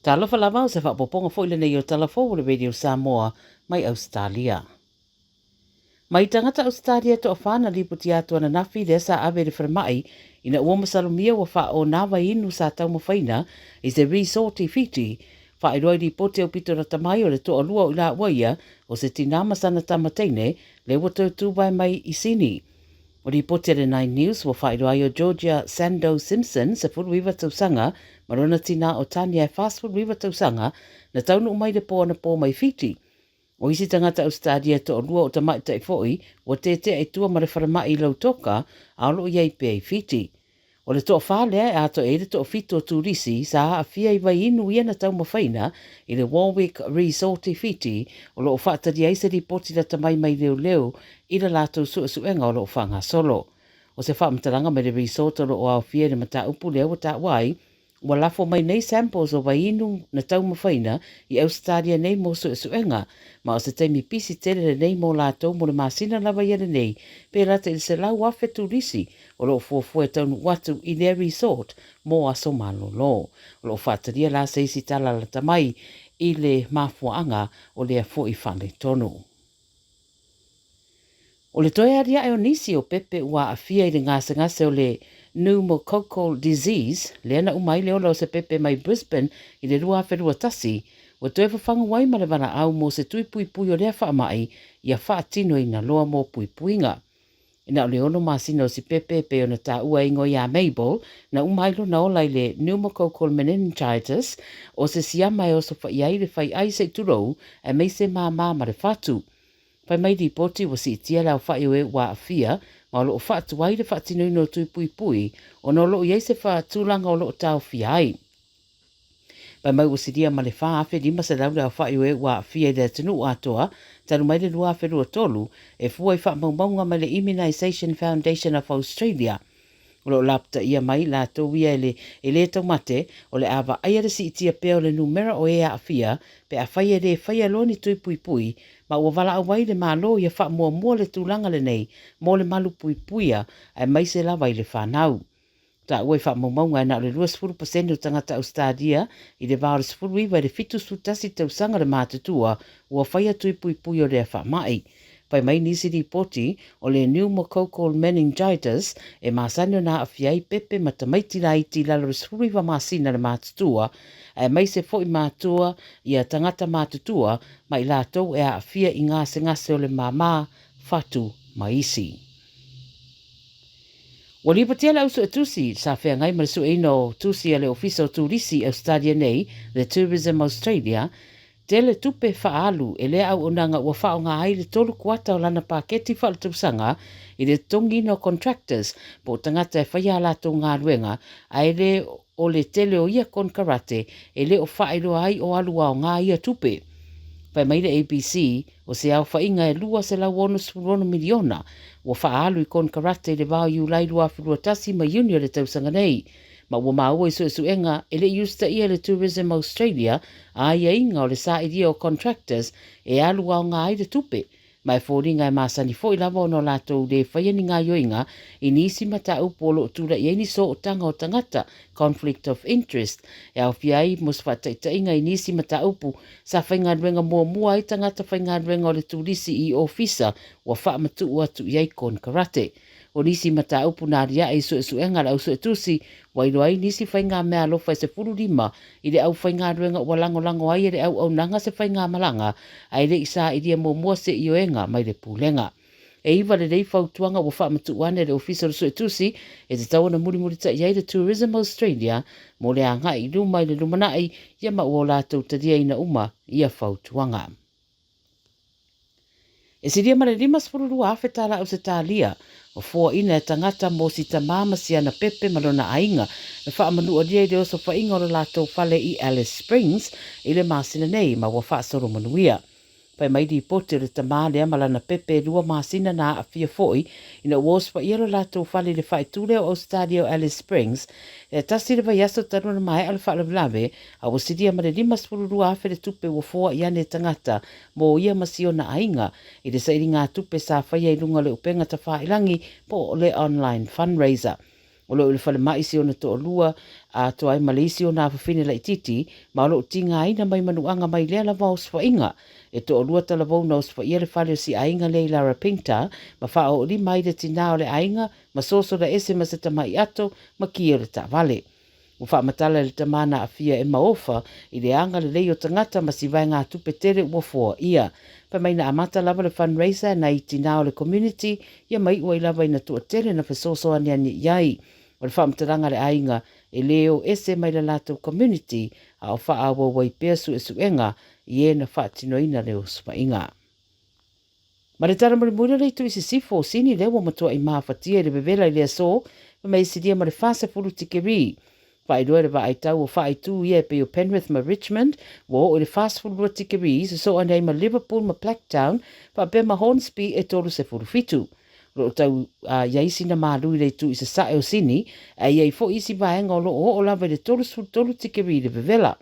Talofa lava, o se faaopoopoga foi lenei o Tala Fou o le Radio Samoa mai Ausetalia. Mai tagata Ausetalia e toafa na lipoti atu ananafi lea sa ave i le falemai ina ua masalomia ua faaona vaiinu sa taumafaina i se resort i Fiti. Faailoa i lipoti aupito lata mai o le toalua o i laua ia o se tinā ma sana tama teine lea ua toe tuvae mai i Sini. O lipoti a le Nine News ua faailoa ai o Georgia Sandow Simpson, 19 tausaga, ma lona tinā o Tania e 49 tausaga, na taunuu mai le po anapo mai Fiti. O isi tagata Ausetalia e toalua o tamaitai foi ua tetea i tua ma le falemai i Lautoka, a o lo o i ai pea i Fiti. O le toafa lea e atoa i ai le toafitu o turisi sa aafia i vaiinu ia na taumafaina i le Warwick Resort i Fiti, o lo o faatalia ai se lipoti lata mai mai leoleo i le latou suesuega o lo o faagasolo. O se faamatalaga mai le resort o lo o aofia i le mataupu lea ua taua ai, Ua lafo mai nei samples o vaiinu na taumafaina i Ausetalia nei mo suesuega, ma o se taimi pisi tele lenei mo latou mo le masina lava ia lenei, pe lata i le 100,000 turisi o lo o fuafua e taunuu atu i lea resort mo aso malolo. O lo o faatalia la se isi tala lata mai i le mafuaaga o lea foi faaletonu. O le toe aliae o nisi o pepe ua aafia i le gasegase o le pneumococcal disease, lea na uma ai le ola o se pepe mai Brisbane i le 2021, ua toe fafagu ai ma le valaau mo se tui puipui o lea faamai ia faatinoina loa mo puipuiga. E na o le ono masina o si pepe e pei ona taua e igoa iā Mabel, na uma ai lona ola i le pneumococcal meningitis, o se siama e osofaia ai le fai'ai se i tulou, aemaise māmā ma le fatu. Fai mai lipoti ua siitia le aofa'i o e ua aafia ma o lo o faatuai le faatinoina o tui puipui ona o lo o i ai se tulaga o lo o taofia ai. Fai mai ua silia ma le 4,500 le aofa'i o e ua aafia i le atunuu atoa talu mai le 2023 e fua i faamaumauga mai le Immunisation Foundation of Australia. O lo o lapataia mai latou ia e le e lē taumate, o le a vaaia le siitia pea o le numera o e aafia pe afai e lē faia loa ni tui puipui, ma ua valaau ai le Malo ia faamuamua le tulaga lenei mo le malupuipuia aemaise lava i le fanau. Taua i faamaumauga e na o le 20 pasene o tagata Ausetalia i le va o le 19 i le 71 tausaga le matutua ua faia tui puipui o lea faamai. Fai mai nisi lipoti, o le pneumococcal meningitis e masani ona aafia ai pepe ma tamaiti laiti i lalo o le 19 masina le matutua, aemaise foi matua ia tagata matutua ma i latou e aafia i gasegase o le māmā, fatu ma isi. Ua lipotia le au suetusi sa feagai ma le sueina o tusi a le Ofisa o Turisi i Ausetalia nei, le Tourism Australia, Tele tupe faaalu e lea auaunaga ua faaaoga ai le tolu kuata o lana paketi faaletausaga i le totogiina o contractors po o tagata e faia a latou galuega, ae le o le tele o ia konekarate e le o faailoa ai o alu aoga ia tupe. Fai mai le ABC, o se aofaiga e $266 miliona ua faaalu i konekarate i le va o Iulai 2021 ma Iuni o le tausaga nei, ma ua maua i suesuega e le i usitaia e le Tourism Australia aiaiga o le sailia o contractors e alu aoga ai le tupe, ma e foliga e masani foi lava ona o latou le faia ni gaioiga i nisi mataupu o lo o tulai ai ni sootaga o tagata, conflict of interest, e aofia ai mo se faataitaiga i nisi mataupu sa faigaluega muamua ai tagata faigaluega o le turisi i ofisa ua faamatuu atu i ai konekarate. O nisi mataupu na aliae i suesuega a le ausuetusi, ua iloa ai nisi faigameaalofa e 15 i le aufaigaluega ua lagolago ai e le auaunaga se faigamalaga ae le i sailia muamua se ioega mai le Pulega. E iva lelei fautuaga ua faamatuu ane e le Ofisa o le Suetusi e tatau ona mulimulitai ai le Tourism Australia mo le agai i luma i le lumanai ia ma ua latou taliaina uma ia fautuaga. E silia ma le 52,000 tala Ausetalia ua foaina e tagata mo si tamā ma si ana pepe ma lona aiga na faamanualia i le osofaiga o lo latou fale i Alice Springs i le masina nei ma ua faasolo manuia. Fai mai lipoti o le tamā lea ma lana pepe e lua masina na aafia foi ina ua osofaia lo latou fale i le faaitu lea o Ausetalia o Alice Springs e tasi le vaiaso talu ona maea le faalavelave a ua silia ma le 52,000 le tupe ua foai ane e tagata mo ia ma si ona aiga i le sailigatupe sa faia i luga o le upega tafailangi po o le online fundraiser. O lo o i le falemai si ona toalua, atoa ai ma le isi ona afafine laitiiti, ma o lo o tigaina mai manuaga mai lea lava osofaiga. E toalua talavou na osofaia le fale o si aiga lea i Larapinta, ma faaoolima ai le tinā o le aiga, ma sosola ese ma se tamai ato ma ki o le taavale. Ua faamatala e le tama na aafia e Maofa i le agalelei o tagata ma si vaegatupe tele ua foaia. Fai mai na amata lava le fundraiser e nai tinā o le community ia ma iu ai lava ina toatele na fesoasoani i ai. O le faamatalaga a le aiga e le o ese mai le latou community a o faaauau ai pea suesuega i e na faatinoina le osofaiga. Ma le tala mulimuli o le itu i sisifo o Sini lea ua matuai mafatia i le vevela i le aso, fai mai e silia ma le 40 tikeri. Faailoa e le vaai tau o faaitu ia e pei o Penrith ma Richmond ua oo i le 42 tikeri, sosoo ane ai ma Liverpool ma Blacktown faapea ma Hornsby e 37. O lo o tau i ai sina malu i le itu i sasae o Sini, ae i ai foi isi vaega o lo o oo lava i le 33 tikeri le vevela.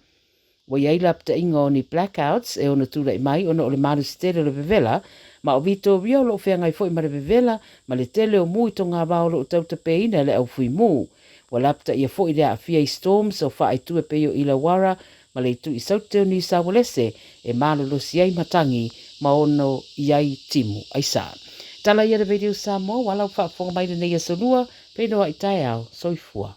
Ua i ai lapataiga o ni blackouts e ono tulai mai ona o le malosi tele o le vevela, ma o Vitoria o lo o feagai foi ma le vevela ma le tele o mu i togavao o lo o tautapeina e le au fui mu. Ua lapataia foi le aafia i storms o faaitu e pei o Illawarra ma le itu i Saute o Niu Saualese e malolosi ai matagi ma ono i ai timu aisa. Tala ia le Radio Samoa, ua lau faafofoga mai lenei aso lua, feiloai taeao, soifua.